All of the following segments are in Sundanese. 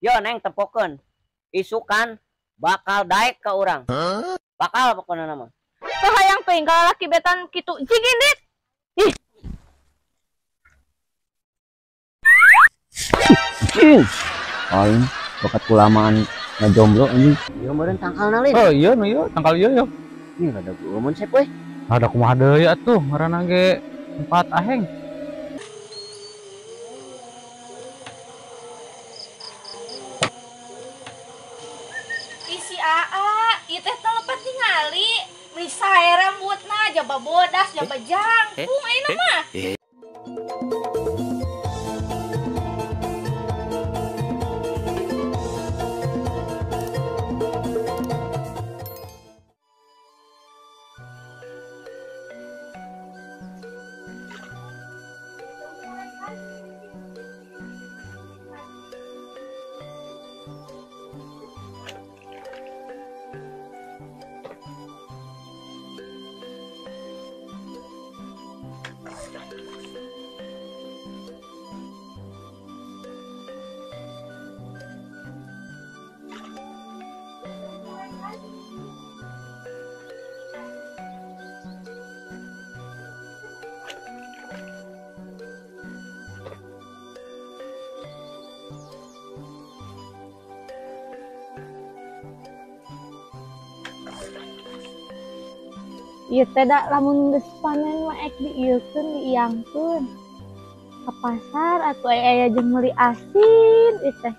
Yo neng tempokeun. Isukan bakal daek ka urang. Bakal pokona nama. Teu hayang teuing ka lalaki betan kitu jig indit. Ih. Cing. Aing bakat kulamaan ngajomblo anjing. Ieu meureun tangkalna lin. Oh iya nu ieu tangkal ieu yo. Ih rada geumeun sep euy. Rada kumaha deui atuh ngaranna ge tempat aheng. Isi aa, ieu teh teu lepat tingali. Misae rambutna jaba bodas, jaba jangkung ayeuna mah. Ieu teh da lamun geus panen mah ek diieukeun diiangkeun ka pasar atuh aya jeung meuli asin ieu teh.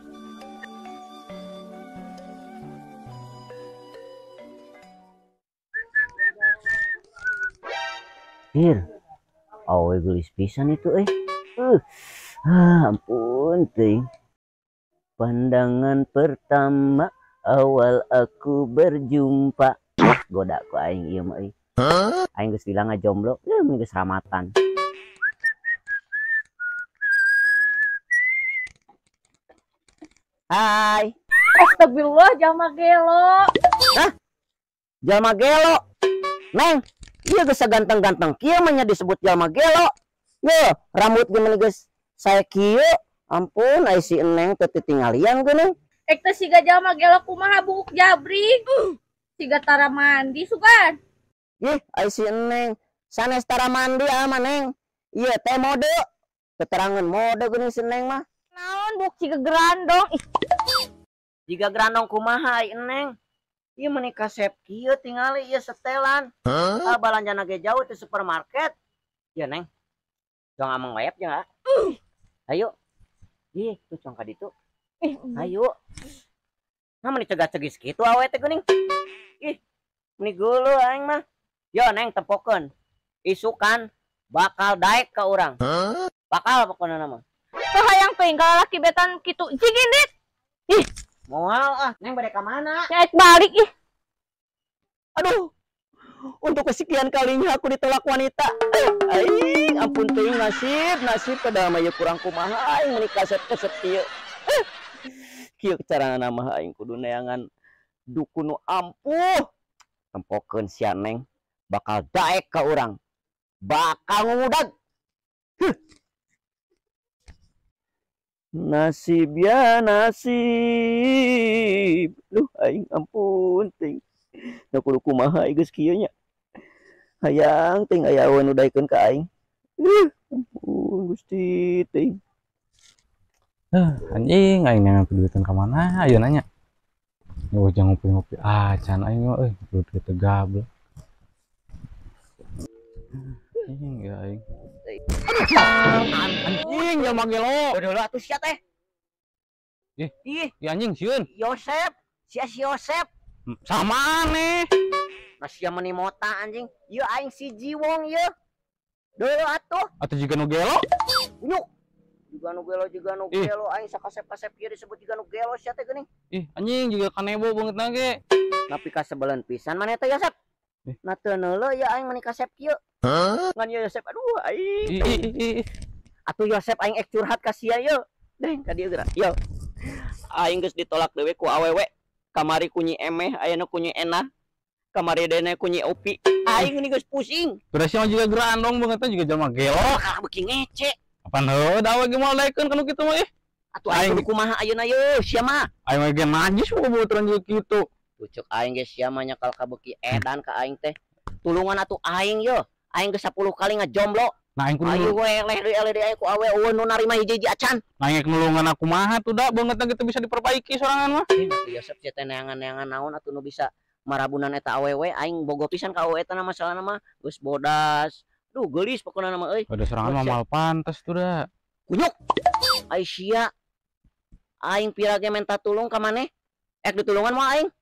Hir, awe geulis pisan itu euy. Ampun teuing. Pandangan pertama awal aku berjumpa. Goda ku aing ieu mah euy. Aing geus bilang ngajomblo, mun geus ramatan. Hai. Astagfirullah, jalma gelo. Hah? Jalma gelo. Neng, ieu geus ganteng-ganteng kieu mah nya disebut jalma gelo. Yo, rambut ge mah geus sae kieu. Ampun, ai si Neng teu titinggalian geuning. Ek teh siga jalma gelo kumaha buuk jabrik. Siga tara mandi sugan. Ih, ai si Neng sanes tara mandi ama Neng. Ieu teh mode. Keterangan mode geuning si Neng mah. Naon buuk siga gerandong. Ih. Jiga gerandong kumaha ai Neng? Ieu meuni kasep kieu tingali ieu setelan. Ah balanjana ge jauh ti supermarket. Ieu Neng. Jong ameng wayap jeung ah. Ayo. Ih, tuh cong ka ditu. Ayo. Nah meuni cegah-cegis kitu awe teh geuning. Ih, meuni geuleuh aing mah. Yo neng tempokeun. Isukan bakal daek ka urang. Bakal pokona mah. Teu hayang teuing ka lalaki betan kitu jig indit. Ih, moal ah, neng bade ka mana? Nya balik ih. Aduh. Untuk kesekian kalinya aku ditolak wanita. Aing ampun teuing nasib, nasib kada mah ieu kurang kumaha aing meuni kasep-kasep kieu. Kieu carana mah aing kudu neangan dukun nu ampuh. Tempokeun sia neng. Bakal daek ka urang. Bakal ngudag. Huh. Nasib ya nasib. Duh aing ampun ting. Da kudu kumaha geus kieu nya. Hayang ting aya awewe nu daekeun ka aing. Ampun Gusti ting. Anjing aing neangan duitan ka mana ayeuna nya. Oh jangan ngopi-ngopi acan aing mah euy duit kitu gablek. Anjing ya aing. Anjing jalma gelo. Bodoh atuh sia teh. Ih, ih, ya anjing sieun. Yosep, sia si Yosep. Sama aneh. Nah sia meuni mota anjing. Ieu aing si Jiwong ieu. Deuleu atuh. Atuh jiga nu gelo. Nyuk. Jiga nu gelo, jiga nu gelo aing sakasep-kasep ieu disebut jiga nu gelo sia teh geuning. Ih, anjing jiga kanebo beungeutna ge. Tapi kasebeleun pisan maneh teh Yosep. Nah teu neuleuh ya aing meuni kasep kieu. Ngan ieu Yosep aduh aing. Atuh Yosep aing ek curhat ka sia ieu. Deng ka dieu geura. Yo. Aing geus ditolak deui ku awewe. Kamari ku Nyi Emeh, ayeuna ku Nyi Enah. Kamari dene ku Nyi Opi. Aing ini geus pusing. Terus sia juga gerandong beungeutna juga jalma gelo. Ah beuki ngece. Apaan heuh da awe ge moal daekeun kanu kitu mah ih. Atuh aing kumaha ayeuna yeuh sia mah. Aing ge najis bobaturan jeung kitu. Pucuk aing ge sia mah nyakal kabeuki edan ka aing teh. Tulungan atuh aing yeuh. Aing geus 10 kali ngajomblo. Nah aing kudu ayo we leh deui eleh deui ku awe eueuh nu narima hiji-hiji acan. Nah aing nulungan aku mah atuh da beungeutna kitu bisa diperbaiki sorangan mah. Yosep sia teh neangan-neangan naon atuh nu bisa marabunan eta awewe aing bogo pisan ka awewe eta na masalahna mah geus bodas. Duh geulis pokona mah euy. Ada sorangan mah moal pantes tuh da. Kunyuk. Ai sia. Aing pira ge menta tulung ka maneh? Ek ditulungan mah aing.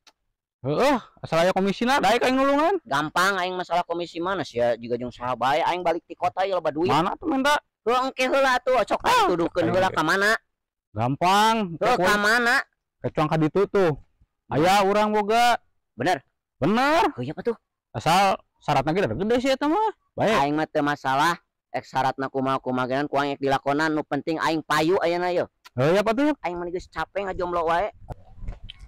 Heeh, asal aya komisina daek aing nulungan. Gampang aing masalah komisi mana sia jiga jeung saha bae aing balik ti kota ieu loba duit. Mana tuh minta? Heuh engke heula atuh sok aing tuduhkeun heula ka mana? Gampang. Heuh ka mana? Kecuang ka ditu tuh. Aya urang boga. Bener? Bener. Heuh apa tuh? Asal syaratna ge gede sih eta mah. Bae. Aing mah teu masalah ek syaratna kumaha-kumaha genan ku aing ek dilakonan nu penting aing payu ayeuna yeuh. Heuh apa tuh? Aing mah geus capek ngajomblo wae.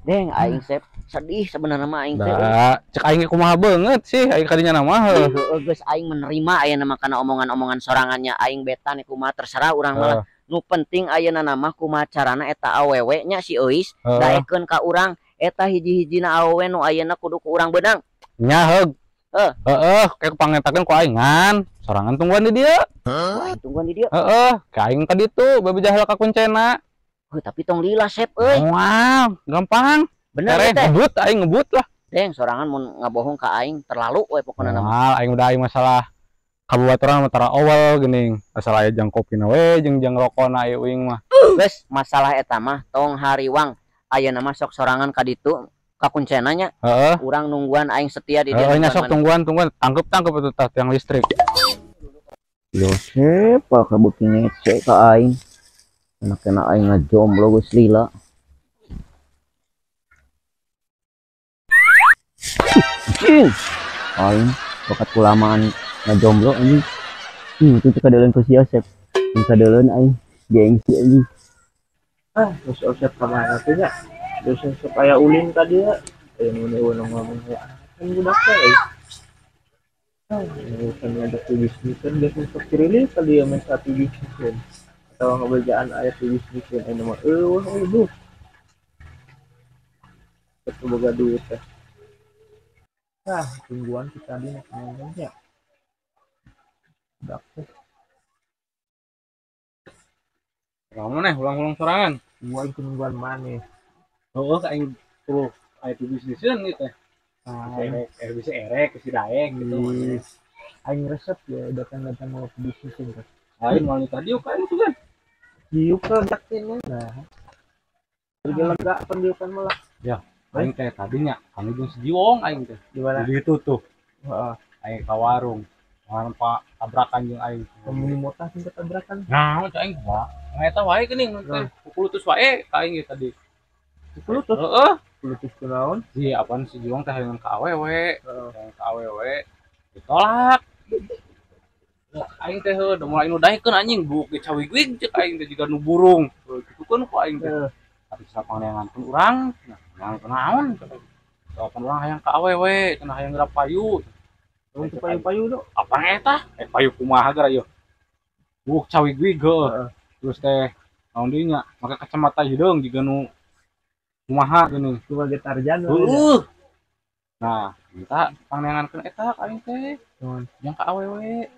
Deng aing sep sedih sebenarnya mah aing teh. Da, cek aing kumaha beungeut sih aing kadinya mah heuh. Heuh geus aing menerima ayeuna mah kana omongan-omongan sorangannya aing beta nih kumaha terserah urang mah. Nu penting ayeuna mah kumaha carana eta awewe nya si Euis daekeun ka urang eta hiji-hijina awewe nu ayeuna kudu ku urang beunang. Nya heug. Heeh, kayak pangetakeun ku aing ngan sorangan tungguan di dieu. Aing tungguan di dieu. Heeh, ka aing ka ditu bebeja heula ka kuncena. Heuh, tapi tong lila sep euy. Moal, gampang. Bener teh. Ngebut aing ngebut lah. Deng sorangan mun ngabohong ka aing terlalu we pokona mah. Moal, aing udah aing masalah kabubaturan mah tara awal geuning. Asal aya jang kopina we jeung jang rokona ieu uing mah. Geus masalah eta mah tong hariwang. Ayeuna mah sok sorangan ka ditu ka kuncena nya. Heeh. Urang nungguan aing setia di dieu. Heeh, nya sok tungguan tangkep-tangkep atuh tah tiang listrik. Yosep kabeuki ngece ka aing. Kena aing ngajomblo geus lila. Anjing. Aing bakat kulamaan ngajomblo anjing. Itu teh kadeuleun ku si Yosep. Kadeuleun aing gengsi anjing. Ah, geus Yosep ka mana teh nya? Geus Yosep aya ulin ka dieu. Aya nu ngomong ya. Kan budak teh euy. Ah, urusan ngajak bisnisan geus Yosep kirilis ka dieu meh satu bisnisan. Atau ngebejaan aya di bisnisan aya mah eueuh euy duh. Teu boga duit teh. Ah, tungguan kita di ngomongnya. Budak teh. Kamu nih ulang-ulang sorangan. Gua itu nungguan maneh. Heeh, aing tuh aya di bisnisan ieu teh. Bisa erek, bisa daek gitu. Aing resep ya datang-datang mau ke bisnisan teh. Aing mau tadi kan itu kan. Diuk kan yakin nah. Lega pendiukan malah. Ya, aing teh tadinya kami jeung si Jiwong aing teh. Di mana? Di ditu tuh. Heeh. Aing ka warung. Warung Pak tabrakan jeung aing. Pemuli motah sing tabrakan. Nah, cek aing mah. Eta wae geuning teh. Pukul terus wae ka aing tadi. Pukul terus? Heeh. Pukul terus kunaon? Si apaan si Jiwong teh hayang ka awewe. Hayang ka awewe ditolak. Aing teh heuh da mulai nu daekeun anjing buk ge cawigwig cek aing teh jiga nu burung. Kitu kan ku aing teh. Tapi sapang pun urang, nah naon cek aing. Kapan urang hayang ka awewe, cenah hayang geura payu. Tong payu-payu do. Apa eta? Payu kumaha geura ieu? Buk cawigwig heuh. Terus teh naon deui nya, make kacamata hideung jiga nu kumaha geuning. Kumaha ge Tarzan. Heuh. Nah, minta pangneangankeun eta ka aing teh. Yang ka awewe.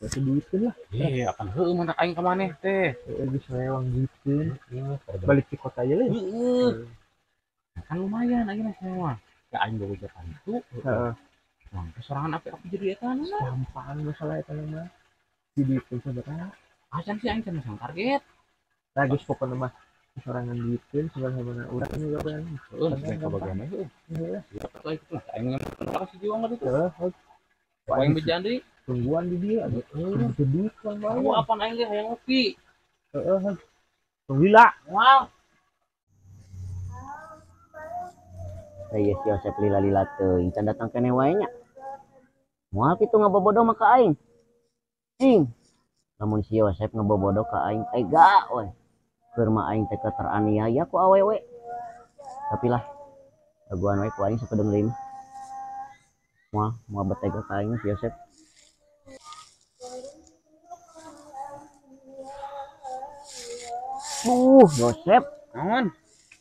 Batu duitkeun lah. Iya, akan heueuh mantak aing ka maneh teh. Heeh, geus rewang duitkeun. Balik ke kota aja lah. Heeh. Kan lumayan aing mah. Ya aing boga jalan itu. Heeh. Nah, sorangan apa aku jadi eta na. Gampang masalah eta mah. Di duitkeun sabaraha? Acan sih aing teh masang target. Nah, geus pokona mah sorangan duitkeun sabaraha urang juga kan. Heeh, geus kabagian heueuh. Heeh. Ya, aing aing ngeun si Jiwong ka ditu. Heeh. Aing bejaan deui. Tungguan di dia, aduh, duit kan banyak. Kamu apa aing ge hayang ngopi? Heeh. Tunggu lah. Wow. Ieu si Yosep lila-lila teuing can datang keneh wae nya. Moal kitu ngabobodo mah ka aing. Cing. Lamun si Yosep ngabobodo ka aing tega we. Keur mah aing teh teraniaya ku awewe. Tapi lah dagoan we ku aing sapedeung deui mah. Moal moal betega ka aing si Yosep. Yosep. Naon?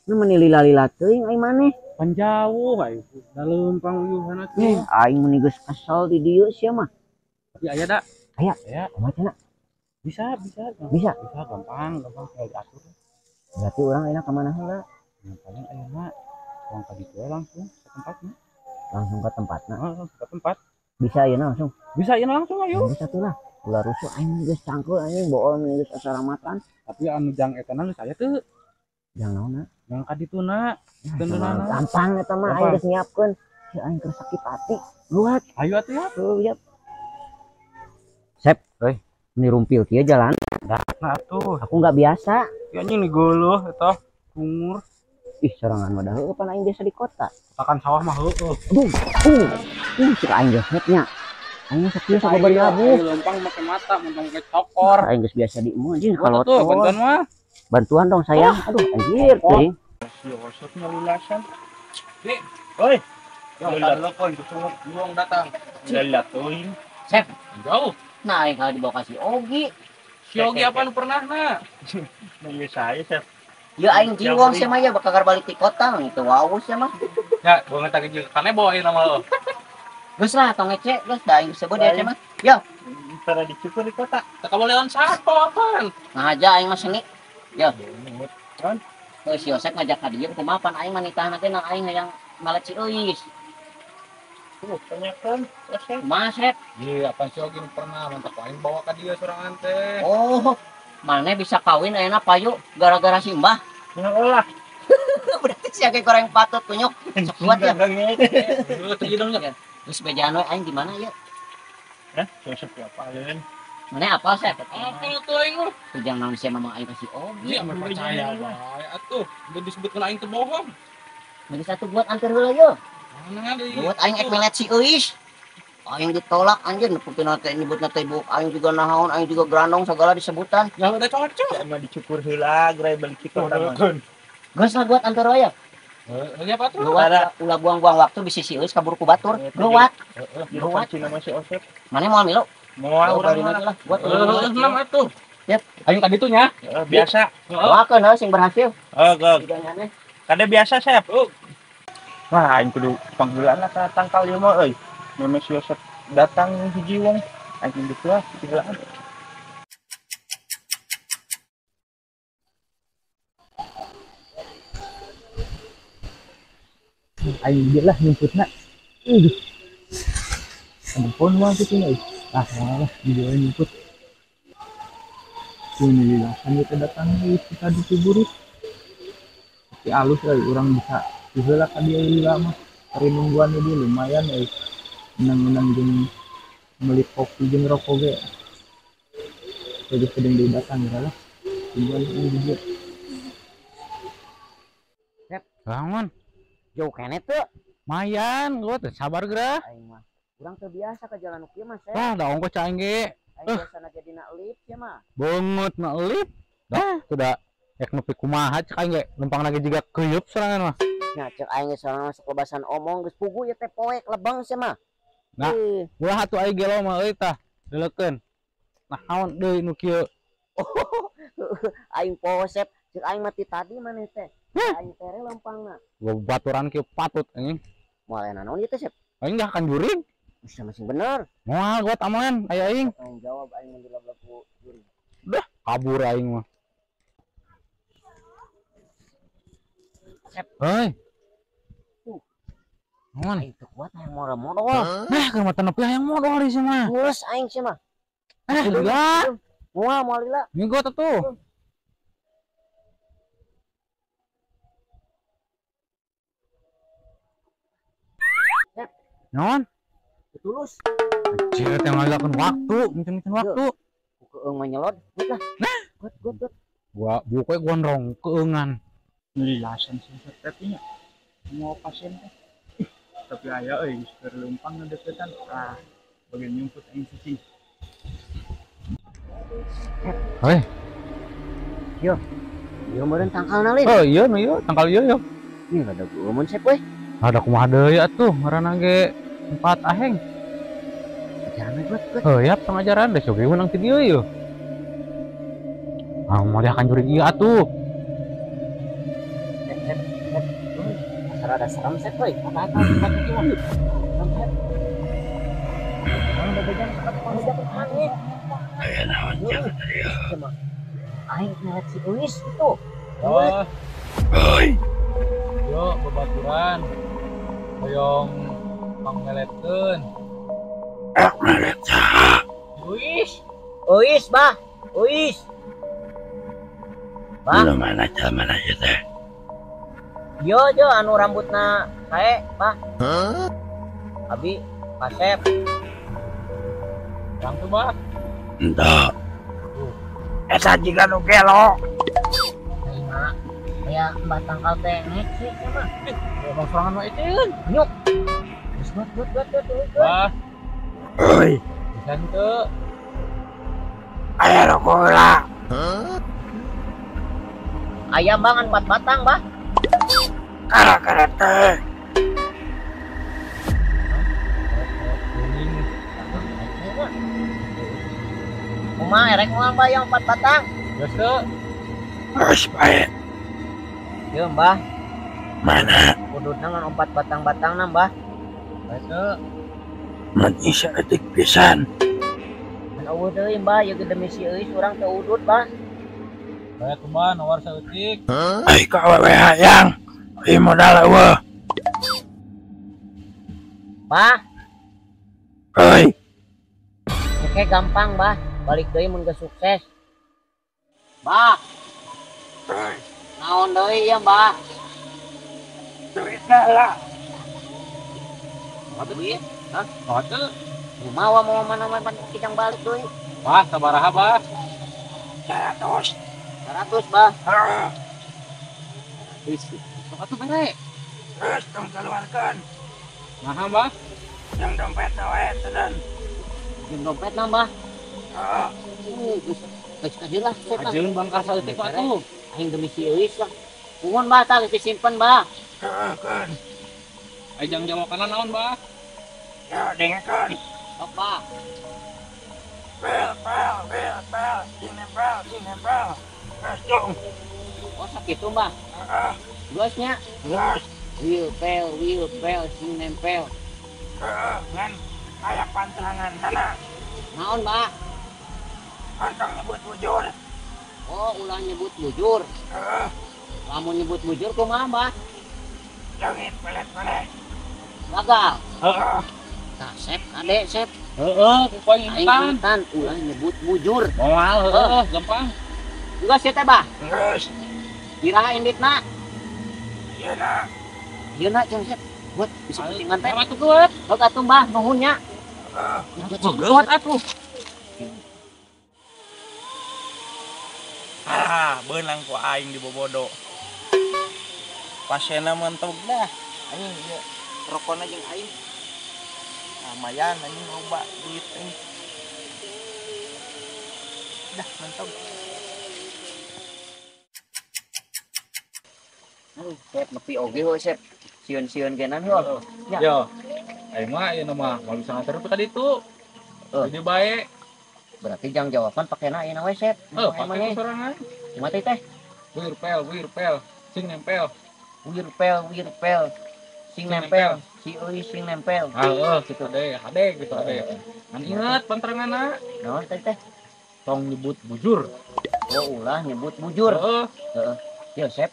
Nu meuni lila-lila teuing aing maneh. Pan jauh aing dalem panguyuhan atuh. Aing meuni geus kesel di dieu sia mah. Tapi aya da. Aya. Aya. Kumaha cenah? Bisa. Bisa. Bisa gampang tinggal diatur. Berarti urang ayeuna ka mana heula? Yang paling ayeuna urang ka ditu langsung ke tempatna. Langsung ke tempatna. Langsung ke tempat. Bisa ayeuna langsung. Bisa ayeuna langsung ayo. Bisa tuh lah. Ulah rusuh aing geus cangkeul anjing bool geus asaramatan. Tapi anu jang eta na geus aya teu. Jang naonna? Jang ka dituna. Tendunana. Gampang eta mah aing geus nyiapkeun. Si aing keur sakit hati. Luat. Ayo atuh ya. Heuh, yap. Sep, euy, ini rumpil kieu jalan. Nah atuh. Aku enggak biasa. Ya anjing geuleuh eta kungur. Ih, sorangan mah heueuh pan aing biasa di kota. Takan sawah mah heueuh. Aduh. Cek aing geus nya. Aing sok kieu sabar labuh. Aing lempang make mata, mun make cokor. Aing geus biasa di imah anjing kalau tuh bantuan mah. Bantuan dong sayang. Aduh anjir teuing. Si Yosep nyalilasan. Di, oi. Telepon luang datang. Lila teuing. Sep, jauh. Nah, aing kalau dibawa ka si Ogi. Si Ogi apa nu pernah na? Nah, ieu saya, Sep. Ya aing jiwong sia mah ya bakal balik ti kota gitu. Wow sia mah. Ya, gua ngetak jeung kane bawa ayeuna mah. Geus lah tong ngece, geus da aing sebut dia mah. Yo, pernah dicukur di kota. Teu kaboleon sapo apaan? Nah aja aing mah seni. Yo. Kan? Heuh si Yosep ngajak ka dieu kumaha pan aing mah nitahna teh nang aing hayang malet si Euis. Tuh, tanyakan Yosep. Kumaha Sep? Iya, apaan si Ogi pernah mantap aing bawa ka dieu sorangan teh. Oh, mana bisa kawin ayeuna payu gara-gara si Mbah? Heeh lah. Berarti si agak goreng patut kunyuk. Sok kuat ya. Heuh, teu dong nya. Terus bejaan we aing di mana ya? Hah? Yosep apaleun? Mana apa Sep? Apa tuh aing mah? Tuh jangan naon sia mama aing ka si Ogi. Iya, mah percaya bae atuh. Udah disebutkeun aing teu bohong. Mending satu buat antar heula yo. Mana deui? Buat aing ek melet si Euis. Aing ditolak anjir nepikeun teh nyebutna teh buuk aing juga naon, aing juga grandong segala disebutan. Ya udah cocok. Mah dicukur heula gerai balik di kota mah. Geus lah buat antar we ya. Heeh, apa tuh? Luat, ulah buang-buang waktu bisi si Euis kabur ku batur. Luat. Luat cina mah si Osep. Mana moal milu? Moal urang lah. Buat enam atuh. Yep. Aing tadi tuh nya. Biasa. Doakeun heuh sing berhasil. Heeh, kade biasa, Sep. Wah, aing kudu panggilan ka tangkal ieu mah euy. Meme si Yosep datang hiji wong. Aing geus lah, heulaan. Aing dia lah nyumputna. Aduh. Handphone mah kitu nya. Ah, lah dia nyumput. Ini lilasan kita datang kita diciburi. Tapi alus euy urang bisa diheula ka dieu lila mah. Ari nungguan dia lumayan euy. Menang-menang jeung meuli kopi jeung rokok ge. Jadi sedang didatang ya lah. Tungguan ini dia. Sep, bangun. Jauh kene teu. Mayan, gua teh sabar geura. Aing mah urang teu biasa ka jalan nu kieu mah, Sep. Wah, da ongkoh cai ge. Aing biasana ge dina lift sia mah. Beungeut na lift. Dah, sudah rek nepi kumaha cek aing ge, lempang lagi jiga keuyeup sorangan mah. Nya cek aing ge sorangan masuk lebasan omong geus pugu ieu teh poek lebeng sia mah. Nah, ulah atuh aing gelo mah euy tah, deulekeun. Nah, naon deui nu kieu? Aing poho Sep, cek aing mah ti tadi maneh teh. Aing tere lempangna. Gua baturan kieu patut anjing. Moal aya naon ieu teh, Sep? Aing dah kan jurig. Bisa masing bener. Moal gua taman aya aing. Tanggung jawab aing mun dilabrak ku jurig. Dah, kabur aing mah. Sep. Hei. Naon? Aing teu kuat hayang modal. Nah, keur mata nepi hayang modal di mah. Geus aing sia mah. Lila. Moal moal lila. Minggu atuh. Sep. Naon? Tulus. Anjir teh ngalakeun waktu, micen-micen waktu. Keung mah nyelot. Gut lah. Nah, gut gut gut. Gua buku gua nrong keungan. Lilasan sing nya. Mau pasien teh. Tapi aya euy geus keur leumpang ngadeukeutan. Ah, bagian nyumput aing cicing. Hei. Yo. Yo meureun tangkalna lin. Oh iya nu ieu tangkal ieu yo. Ih rada geumeun Sep euy. Ada kumaha deui atuh ngaranna ge tempat aheng. Ajaran buat. Oh ya pengajaran deh coba menang ti dieu yeuh. Ah, mau dia akan jurig ieu atuh. Asal ada serem sep euy. Apa-apa kieu mah. Serem sep. Mang bebejan sakat manusia kumaha nih? Aya naon jangan ieu. Aing ngeliat si Uis itu. Oh. Oi. Yo babaturan. Hoyong pangmeletkeun. Ek melet saha? Uis. Uis, Bah. Uis. Bah. Lu mana mana ieu teh? Yo jo anu rambutna sae, Bah. Hah? Abi kasep. Rang tuh, Bah. Henteu. Eta jiga nu gelo. Aing aya mbah tangkal teh ngece mah. Emang sorangan mah eceun. Nyuk. Geus buat buat buat buat. Bah. Oi. Bisa henteu. Aya rokok heula. Hah? Aya bangan 4 batang, Bah. Kara-kara teh. Kumaha erek moal Mbah yang 4 batang? Geus teu. Geus bae. Yeuh, Mbah. Mana? Kududna ngan 4 batang-batangna, Mbah. Bae teu. Mun isa etik pisan. Mun eueuh deui, Mbah, ieu ge demi si Euis urang teu udut, Mbah. Bae tuh, Mbah, nawar saeutik. Ai ka awewe hayang. Ieu modal eueuh. Mbah. Oi. Oke, gampang, Mbah. Balik deui mun geus sukses. Mbah. Oi. Naon deui ya, Mbah? Duitna lah. Duit? Hah? Naon teu? Kumaha mau mana-mana kijang balik deui. Bah, sabaraha, Bah? 100. 100, Bah. Heeh. Geus, sok atuh bere. Geus tong keluarkeun. Naha, Bah? Jeung dompet we teunan. Jeung dompetna, Mbah. Heeh. Geus geus kajeun lah, sep lah. Kajeun bangkar saeutik atuh. Aing demi si Euis lah. Nuhun, Bah, tah geus disimpen, Bah. Heeh, keun. Ai jang jawakanna naon, Bah? Ya, dengekeun. Sok, Bah. Pel, pel, pel, pel, sing nempel, sing nempel. Geus dong. Oh, sakitu, Mbah. Heeh. Geus nya. Geus. Wil pel, sing nempel. Heeh, ngan aya pantangan sana. Naon, Bah? Pantang nyebut bujur. Oh, ulah nyebut bujur. Heeh. Lamun nyebut bujur kumaha, Mbah? Leungit pelet-pelet. Gagal. Heeh. Tah, sep kade, sep. Heeh, ku aing Aing intan ulah nyebut bujur. Moal, heeh, gampang. Geus ieu teh, Bah. Geus. Iraha inditna? Ayeuna. Ayeuna jeung sep. Buat bisa pentingan teh. Atuh geuwat. Heuh atuh, Mbah, nuhun nya. Heeh. Geuwat atuh. Ah, beunang ku aing dibobodo. Pasienna mentog dah. Anjing ieu rokona jeung aing. Lumayan anjing loba duit aing. Dah mentog. Aduh, sep nepi oge heuh sep. Sieun-sieun genan heuh. Ya. Yo. Aing mah ieu mah moal bisa ngater ka ditu. Heeh. Jadi bae. Berarti jang jawaban pakena ayeuna we sep. Heuh, pake sorangan. Kumaha teh teh? Wir pel, sing nempel. Wir pel, sing nempel. Si euy sing nempel. Ah, heuh, kitu deh, hade kitu hade. Ngan inget panteranganna. Naon teh teh? Tong nyebut bujur. Oh, ulah nyebut bujur. Heeh. Heeh. Yo sep.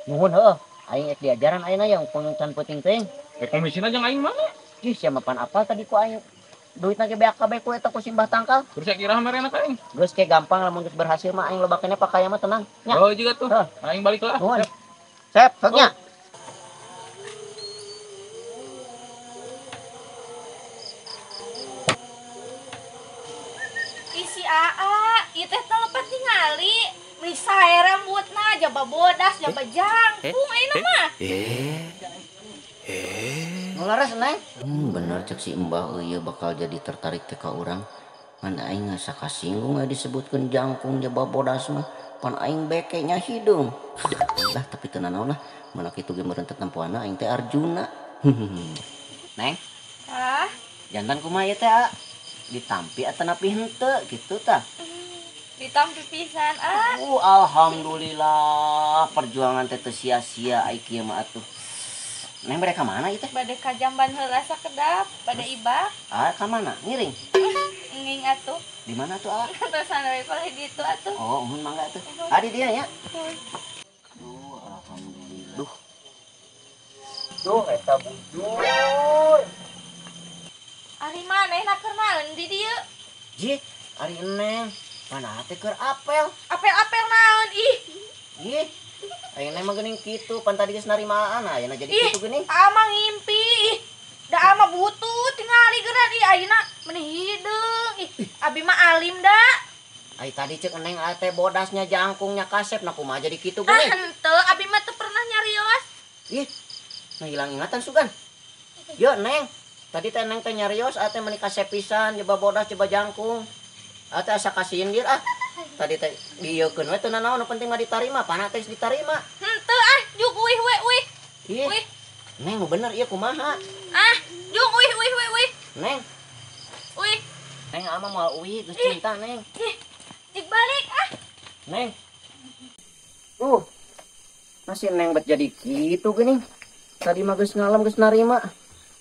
Nuhun heuh. Aing ek diajaran ayeuna yang pengen penting teuing. Eh komisina jeung aing mana? Ih, sia mah pan apal tadi ku aing. Duitna ge beak kabeh ku eta ku simbah tangkal. Terus saya kira merena ka aing. Geus ke gampang lamun geus berhasil mah aing loba keneh pakaya mah tenang. Nya. Oh, juga tuh. Heuh. Aing balik lah. Nuhun. Sep, sok nya. Ih, si Aa, ieu teh telepat tingali. Misae rambutna jaba bodas, jaba jangkung ayeuna mah. Nu laras, Neng? Bener cek si Mbah euy bakal jadi tertarik teh ka urang. Ngan aing asa kasinggung aya disebutkeun jangkung jaba bodas mah. Pan aing beke nya hideung. Lah tapi teu nanaon lah. Mana kitu ge meureun tetempoana aing teh Arjuna. Neng? Hah? Jantan kumaha ieu teh, A? Ditampi atanapi henteu kitu tah? Ditampi pisan ah. Alhamdulillah perjuangan teh teu sia-sia ai kieu mah atuh. Neng bade ka mana ieu teh? Bade ka jamban heula sakedap, bade ibak. Ah, ka mana? Ngiring. Nging atuh. Di mana tuh, ah? Terusan we palih ditu atuh. Oh, mun mangga tuh. Ah, di dieu nya. Duh, alhamdulillah. Duh. Duh, eta bujur. Ari manehna keur naon di dieu? Jih, ari neng. Mana teh keur apel? Apel-apel naon ih? Ih. Ari neng mah geuning kitu, pan tadi geus narimaan ayeuna jadi kitu geuning. Ama ngimpi. Da ama butuh tingali geura ih ayeuna meni hideung. Ih, abi mah alim da. Ai tadi ceuk neng teh bodasnya jangkungnya kasep nah kumaha jadi kitu geuning? Ah henteu, abi mah teu pernah nyarios. Ih, nah hilang ingatan sugan. Yo neng, tadi teh neng teh nyarios teh meni kasep pisan coba bodas coba jangkung. Ate asa kasihin dia ah. Tadi teh dieukeun we teu nanaon nu penting mah ditarima, pana teh geus ditarima. Henteu ah, juk uih we uih. Ih. Uih. Neng nu bener ieu kumaha? Ah, juk uih uih we uih. Neng. Uih. Neng ama moal uih geus cinta neng. Ih, jik balik ah. Neng. Masih neng bet jadi kitu geuning. Tadi mah geus ngalem geus narima.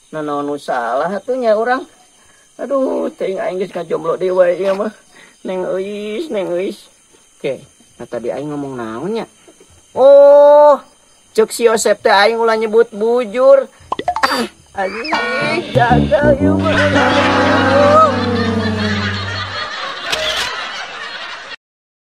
Nanaon nu salah atuh nya urang. Aduh, teuing aing geus ngajomblo deui wae ieu mah. Neng euis, neng euis. Oke, nah tadi aing ngomong naon nya? Oh, ceuk si Yosep teh aing ulah nyebut bujur. Ah, anjing, gagal ieu mah.